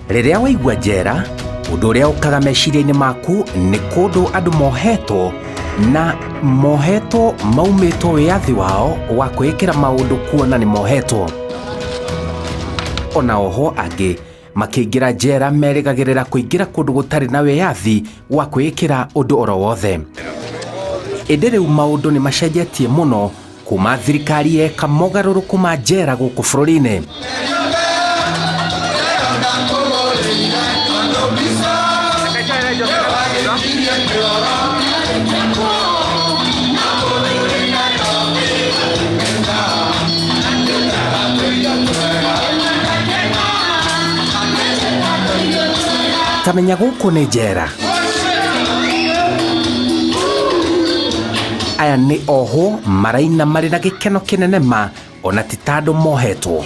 Rĩrĩa waigua njera, ũndũ ũrĩa ũkaga meciria-inĩ maku nĩ kũndũ andũ mohetwo na mohetwo maumĩtwo wĩyathi wao wa kwĩĩkĩra maũndũ kuona nĩ mohetwo. Ona ohwo angĩ makĩingĩra njera merĩgagĩrĩra kũingĩra kũndũ gũtarĩ na wĩyathi wa kwĩĩkĩra ũndũ oro wothe. Ĩndĩ rĩu maũndũ nĩ macenjetie mũno kuma thirikari yeka mogarũrũku ma njera gũkũ bũrũri-inĩ. Tamenya gũkũ nĩ njera. Aya nĩ ohwo maraina marĩ na gĩkeno kĩnene ma ona ti ta andũ mohetwo.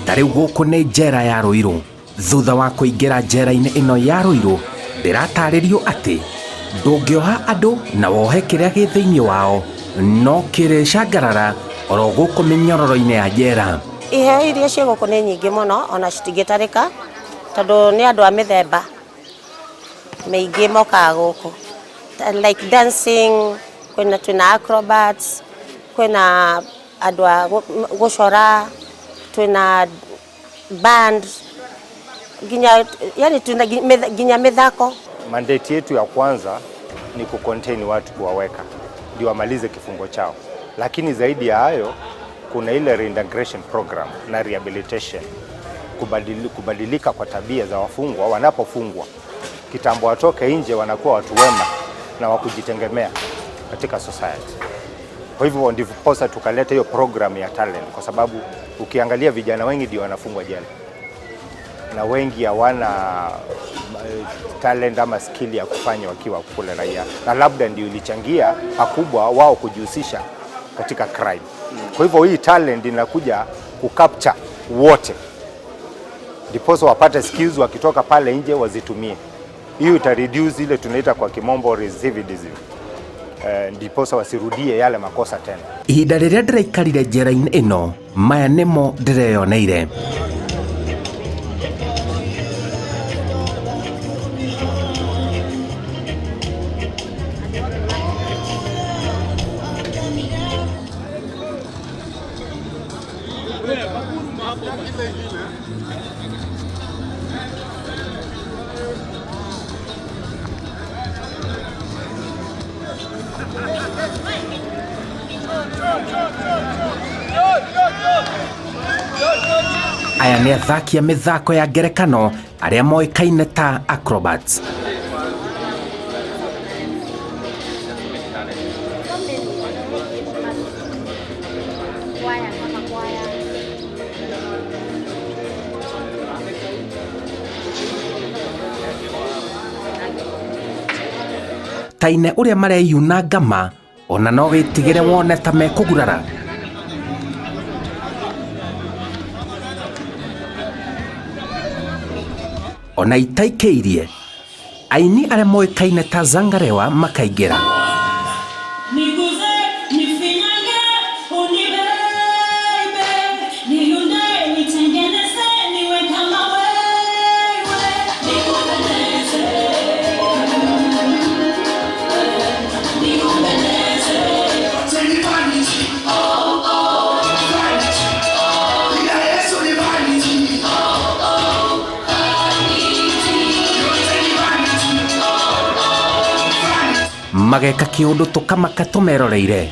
Ta rĩu gũkũ nĩ njera ya Ruiru. Thutha wa kũingĩra njera-inĩ ĩno ya Ruiru, ndĩratarĩrio atĩ ndũngĩoha andũ na wohe kĩrĩa gĩ thĩinĩ wao no kĩrĩcangarara oro gũkũ mĩnyororo-inĩ ya njera. Iheo iria ciĩ gũkũ nĩ nyingĩ mũno ona citingĩtarĩka tondũ nĩ andũ a mĩthemba mĩingĩ mokaga gũkũ, like dancing, kwĩna twĩna acrobats, kwĩna andũ a gũcora, twĩna band, nginya yani twĩna nginya mĩthako. Mandate yetu ya kwanza ni kucontain watu, kuwaweka ndio wamalize kifungo chao, lakini zaidi ya hayo kuna ile reintegration program na rehabilitation, kubadilika kwa tabia za wafungwa wanapofungwa. Kitambo watoke nje wanakuwa watu wema na wa kujitegemea katika society. Kwa hivyo ndiposa tukaleta hiyo program ya talent, kwa sababu ukiangalia vijana wengi ndio wanafungwa jela na wengi hawana talent ama skill ya kufanya wakiwa kule raia, na labda ndio ilichangia pakubwa wao kujihusisha katika crime. Kwa hivyo hii talent inakuja kucapture wote, ndiposa wapate skills, wakitoka pale nje wazitumie. Hiyo ita reduce ile tunaita kwa kimombo recidivism, ndiposa wasirudie yale makosa tena. Ihinda rĩrĩa ndĩraikarire njera-inĩ ĩno, maya nĩmo ndĩreyoneire. Aya nĩ athaki a mĩthako ya ngerekano arĩa moĩkaine ta acrobats. Taine ũrĩa mareyuna ngama ona no wĩtigĩre wone ta mekũgurara. Ona itaikĩirie aini arĩa moĩkaine ta Zangarewa makaingĩra. Niguze, nifinyange, unibebe, niunde, nitengeneze, niwe kama wewe, nikupendeze, nikupendeze. Mageka kĩũndũ tũkamaka tũmeroreire.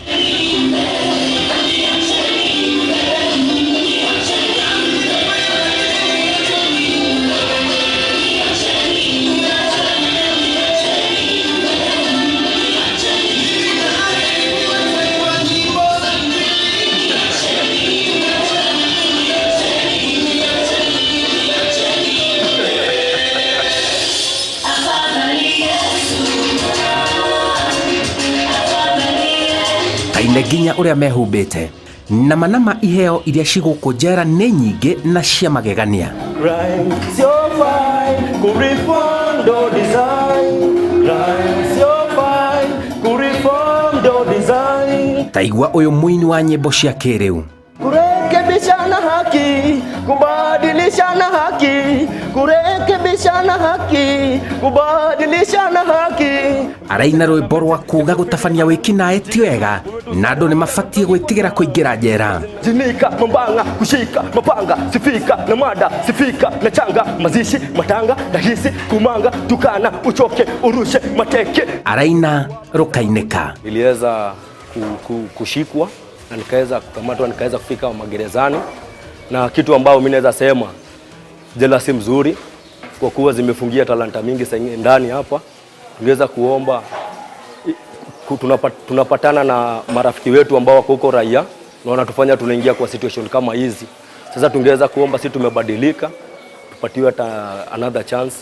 Kaine nginya ũrĩa mehumbĩte na manama iheo iria cigũkũ njera nĩ nyingĩ na cia magegania. Rhymes so fine, could reform the design. Rhymes so fine, could reform the design. Taigua ũyũ mũini wa nyĩmbo cia kĩrĩu. Kurekebishana haki, kubadilishana haki, kurekebishana haki, kubadilishana haki. Araina rwĩmbo rwa kuga gũtabania wĩkinaĩ ti wega na andũ nĩ mabatiĩ gwĩtigĩra kũingĩra njera. Jinika mambanga kushika mapanga sifika na mada sifika na changa mazishi matanga rahisi kumanga tukana uchoke urushe mateke. Araina rũkainĩka. Niliweza kushikwa na nikaweza kukamatwa, nikaweza kufika magerezani, na kitu ambao mimi naweza sema jela si mzuri kwa kuwa zimefungia talanta mingi ndani hapa. Tungeweza kuomba tunapatana na marafiki wetu ambao wako huko raia na wanatufanya tunaingia kwa situation kama hizi. Sasa tungeweza kuomba sisi tumebadilika, tupatiwe hata another chance,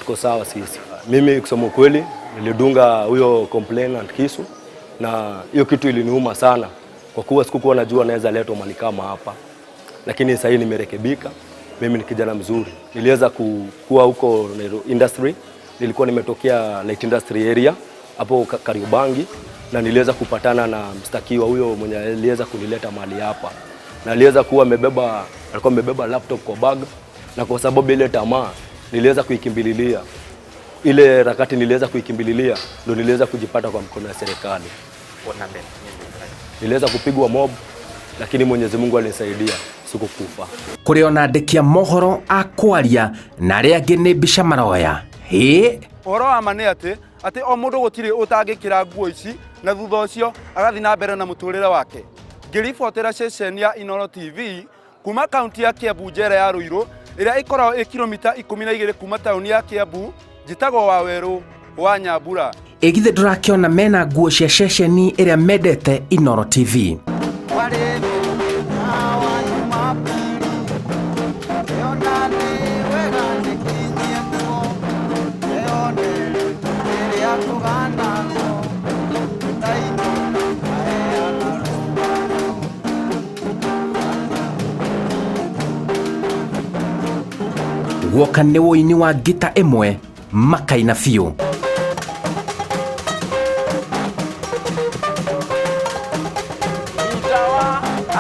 tuko sawa sisi. Mimi kusema ukweli nilidunga huyo complainant kisu, na hiyo kitu iliniuma sana kwa kuwa sikukuwa najua naweza letwa mahali kama hapa, lakini sasa hivi nimerekebika. Mimi ni kijana mzuri, niliweza kuwa huko Nairobi industry, nilikuwa nimetokea light industry area hapo Kariobangi, na niliweza kupatana na mstakiwa huyo mwenye aliweza kunileta mahali hapa, na aliweza kuwa amebeba, alikuwa amebeba laptop kwa bag, na kwa sababu ile tamaa niliweza kuikimbililia ile rakati, niliweza kuikimbililia ndo niliweza kujipata kwa mkono ya serikali. Niliweza kupigwa mob, lakini Mwenyezi Mungu alinisaidia, sikukufa. Kũrĩ ona andĩki a mohoro a kwaria na arĩa angĩ nĩ mbica maroya. Hĩ. Ũhoro wa ma nĩ atĩ o mũndũ gũtirĩ ũtangĩkĩra nguo ici na thutha ũcio agathiĩ na mbere na mũtũrĩre wake. Ngĩribotera ceceni ya Inooro TV kuma kaunti ya Kiambu, njera ya Ruiru ĩrĩa ĩkoragwo ĩ kilomita 12 kuma taũni ya Kiambu, njĩtagwo Wawerũ wa Nyambura. Ĩ githĩ ndũrakĩona mena nguo cia ceceni ĩrĩa mendete Inooro TV. Guoka nĩ wũini wa ngita ĩmwe makaina biũ.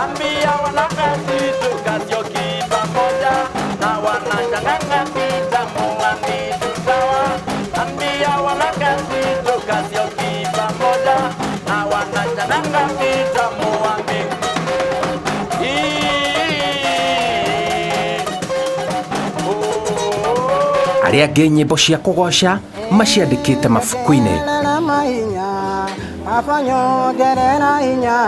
Ambia wanakazi tukasyoki pamoja na wanachanganga pita muambi tutawa. Ambia wanakazi tukasyoki pamoja na wanachanganga pita muambi. Arĩa angĩ nyĩmbo cia kũgoca maciandĩkĩte mabuku-inĩ. Baba nyongerera hinya,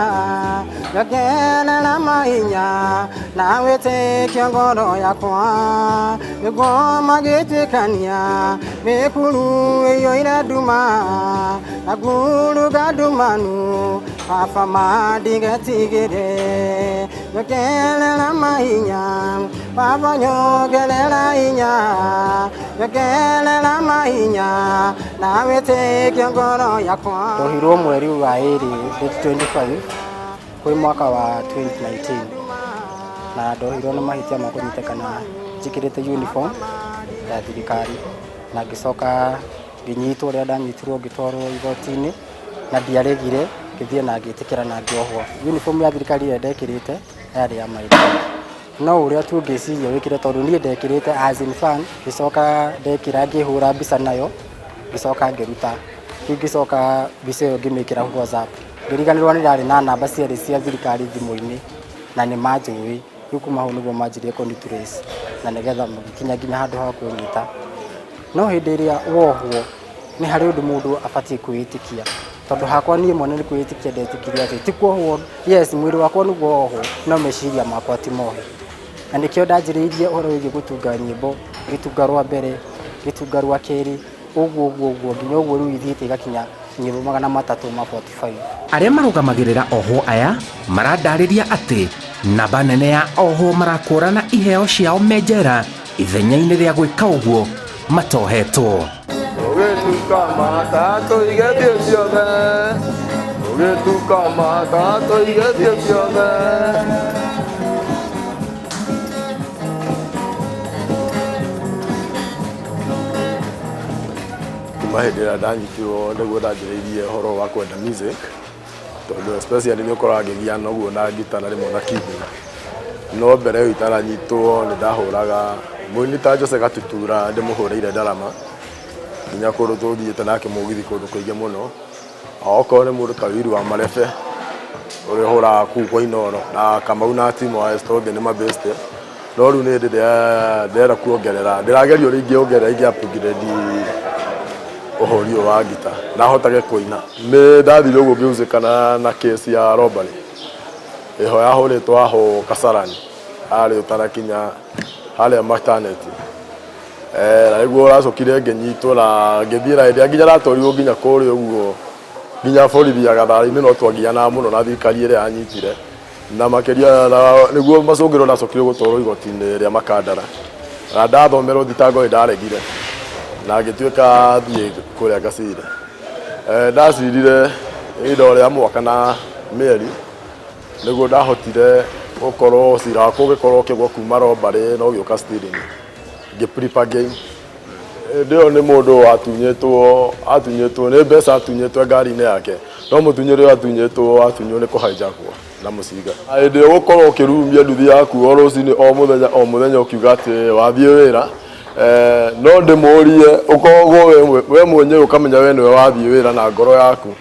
nyongerera mahinya, na wĩtĩkio ngoro yakwa, nĩguo magĩtuĩkania mĩkuru ĩiyũire nduma na nguruga ndumanu, Baba mandigetigĩre, nyongerera mahinya, Baba nyongerera hinya, nyongerera mahinya, na wĩtĩkio ngoro yakwa. Ndohirwo mweri wa ĩrĩ 2025 kwĩ mwaka wa 2019, na ndohirwo na mahĩtia ma kũnyitĩkana njĩkĩrĩte uniform ya thirikari, na ngĩcoka ngĩnyitwo ũrĩa ndanyitirwo ngĩtwarwo igoti-inĩ na ndiaregire, ngĩthiĩ na ngĩtĩkĩra na ngĩohwo. Uniform ya thirikari ĩrĩa ndekĩrĩte yarĩ ya maitho, no ũrĩa tu ngĩciria wĩkĩre tondũ niĩ ndekĩrĩte as in fun, ngĩcoka ndekĩra ngĩhũra mbica nayo, ngĩcoka ngĩruta, rĩu ngĩcoka mbica ĩyo ngĩmĩkĩra WhatsApp, ngĩriganĩrwo nĩ ndarĩ na namba ciarĩ cia thirikari thimũ-inĩ na nĩ manjũĩ. Rĩu kuma hau nĩguo manjirie kũni trace na nĩgetha magĩkinya nginya handũ ha kũnyita. No hĩndĩ ĩrĩa wohwo nĩ harĩ ũndũ mũndũ abatiĩ kwĩĩtĩkia, tondũ hakwa niĩ mwene nĩ kwĩĩtĩkia ndetĩkirie atĩ ti kuohwo, yes mwĩrĩ wakwa nĩguo wohwo, no meciria makwa ti mohe. Na nĩkĩo ndanjĩrĩirie ũhoro wĩgiĩ gũtunga nyĩmbo, ngĩtunga rwa mbere, ngĩtunga rwa kerĩ, ũguo ũguo ũguo nginya ũguo rĩu ithiĩte igakinya nyĩmbo 345. Arĩa marũgamagĩrĩra ohwo aya marandarĩria atĩ namba nene ya ohwo marakũrana iheo ciao me njera ithenya-inĩ rĩa gwĩka ũguo matohetwo. Ũgĩtuka matatũ igerio ciothe, ũgĩtuka matatũ igerio ciothe. Kuma hĩndĩ ĩrĩa ndanyitirwo nĩguo ndanjĩrĩirie ũhoro wa kwenda music, Tondũ especially nĩ ũkoraga ngĩgiana ũguo na ngita na rĩmwe na keyboard. No mbere ĩyo itananyitwo nĩ ndahũraga mũini ta Jose Gatutura, ndĩmũhũrĩire ndarama nginya kũndũ tũthiĩte nake mũgithi kũndũ kũingĩ mũno. Okorwo nĩ mũndũ ta Wiru wa Marebe ũrĩa ũhũraga kũu kwa Inooro na Kamau na Timo wa Esther othe nĩ mabĩste. No rĩu nĩ hĩndĩ ndĩrenda kuongerera, ndĩrageria ũrĩa ingĩongerera ingĩ upgrade ũhũri ũyũ wa ngita na hotage kũina. Nĩ ndathire ũguo ngĩhusĩkana na case ya robbery ĩho yahũrĩtwo aho Kasarani harĩa ũtanakinya harĩa maternity. Na nĩguo ũracokire ngĩnyitwo na ngĩthiĩ na hĩndĩ ĩrĩa nginya ndatwarirwo nginya kũrĩa ũguo nginya borithi ya Gatharĩ-inĩ no twagianaga mũno na thirikari ĩrĩa yanyitire. Na makĩria na nĩguo macũngĩrĩro ndacokire gũtwarwo igoti-inĩ rĩa Makandara na ndathomerwo thitango nĩ ndaregire na ngĩtuĩka thiĩ kũrĩa ngacire. Ndacirire ihinda o rĩa mwaka na mĩeri nĩguo ndahotire gũkorwo cira wakwa ũgĩkorwo ũkĩgwa kuma robbery na ũgĩũka stealing, ngĩ plea bargain. Hĩndĩ ĩyo nĩ mũndũ watunyĩtwo, atunyĩtwo nĩ mbeca atunyĩtwo ngari-inĩ yake, no mũtunyĩre ũyũ atunyĩtwo, atunywo nĩ kũhaijakwo na mũcinga. Hĩndĩ ĩyo gũkorwo ũkĩrurumia nduthi yaku o rũcinĩ o mũthenya o mũthenya ũkiuga atĩ wathiĩ wĩra, no ndĩmũrie ũkoragwo we mwenyewe ũkamenya we nĩwe wathiĩ wĩra na ngoro yaku,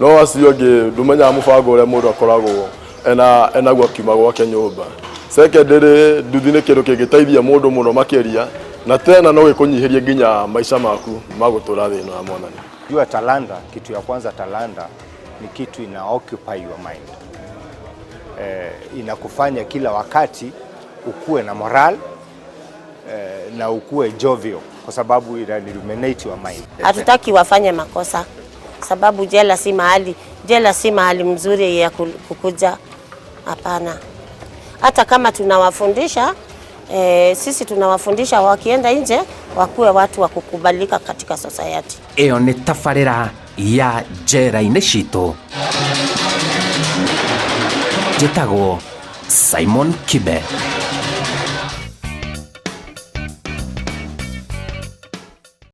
no acio angĩ ndũmenyaga mũbango ũrĩa mũndũ akoragwo ena enaguo akiuma gwake nyũmba. Secondly, nduthi nĩ kĩndũ kĩngĩteithia mũndũ mũno makĩria na tena no gĩkũnyihĩrie nginya maica maku ma gũtũra thĩ ĩno ya Mwathani. Jua talanta, kitu ya kwanza talanta ni kitu ina occupy your mind. Inakufanya kila wakati ukuwe na moral na ukuwe jovial kwa sababu ina illuminate your mind. Hatutaki wafanye makosa, sababu jela si mahali mzuri ya kukuja. Hapana. Hata kama tunawafundisha sisi tunawafundisha wakienda nje wakuwe watu wa kukubalika katika society. Ĩyo nĩ tabarĩra ya njera-inĩ citũ. Njĩtagwo Simon Kibe.